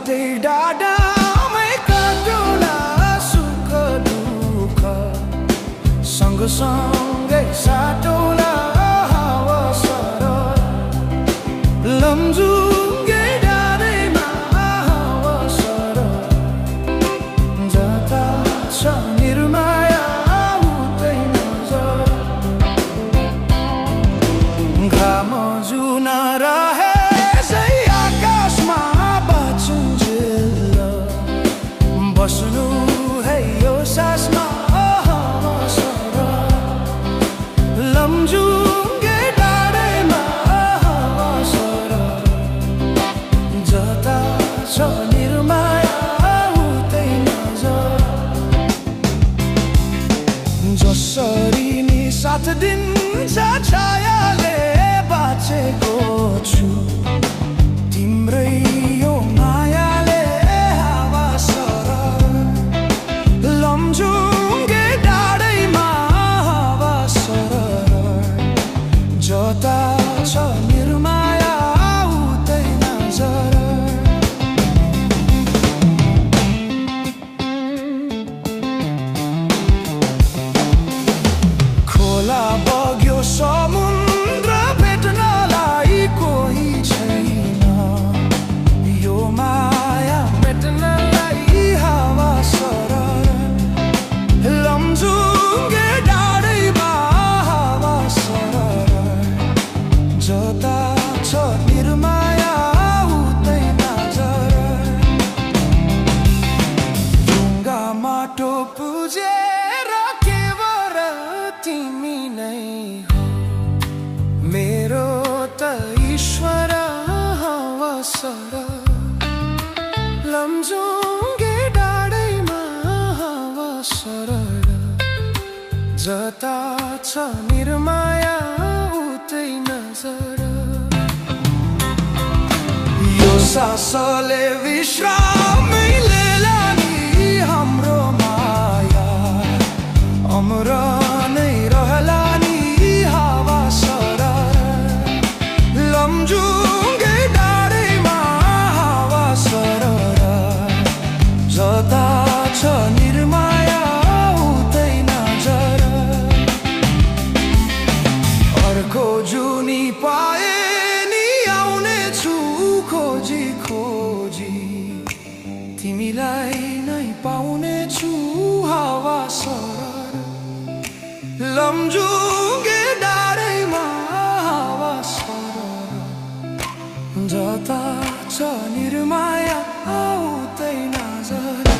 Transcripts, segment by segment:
उतै डाँडामै काटौँला सुख दुःख सँगसँगै साटौँला हावा सरर लमजुङ्गे डाँडैमा हावा सरर जता छ निर्माया उतै नजर घाम जुन रहे बस्नु है यो सासमा लमजुङ्गे डाँडैमा सरर जता छ निर्माया उतै नजर जसरी नि साथ दिन्छ छायाले बाँचेको छु तिम्रै यो मायाले हावा सरर लमजुङ्गे डाँडैमा हावा सरर जता छ निर्माया उतै नजर खोला बग्यो समुद्र भेट्नलाई कोही छैन यो माया भेट्नलाई हावा सरर लमजुङ्गे डाँडैमा हावा सरर जता छ निर्माया उतै नजर ढुङ्गा माटो पुजेर केवल तिमी नै हो मेरो त ईश्वर हावा सरर लमजुङ्गे डाँडैमा हावा सरर जता छ निर्माया उतै नजर यो सासले विश्रामै लिएला नि हाम्रो माया अमर नै रहला नि हावा सरर लमजुङ्गे डाँडैमा हावा सरर जता छ निर्माया उतै नजर अर्को जुनी पाए नि आउने छु खोजी खोजी तिमीलाई नै पाउने छु हावा सरर लमजुङ्गे डाँडैमा हावा सरर जता छ निर्माया उतै नजर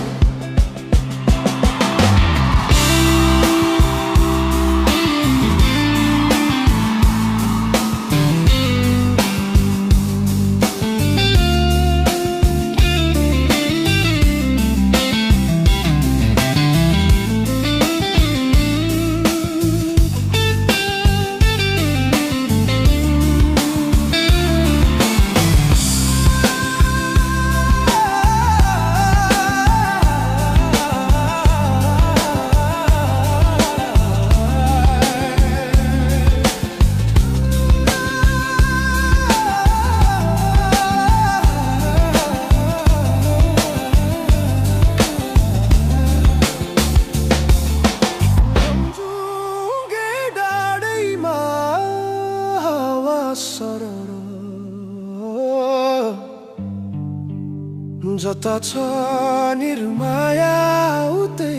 जता छ निर्माया उतै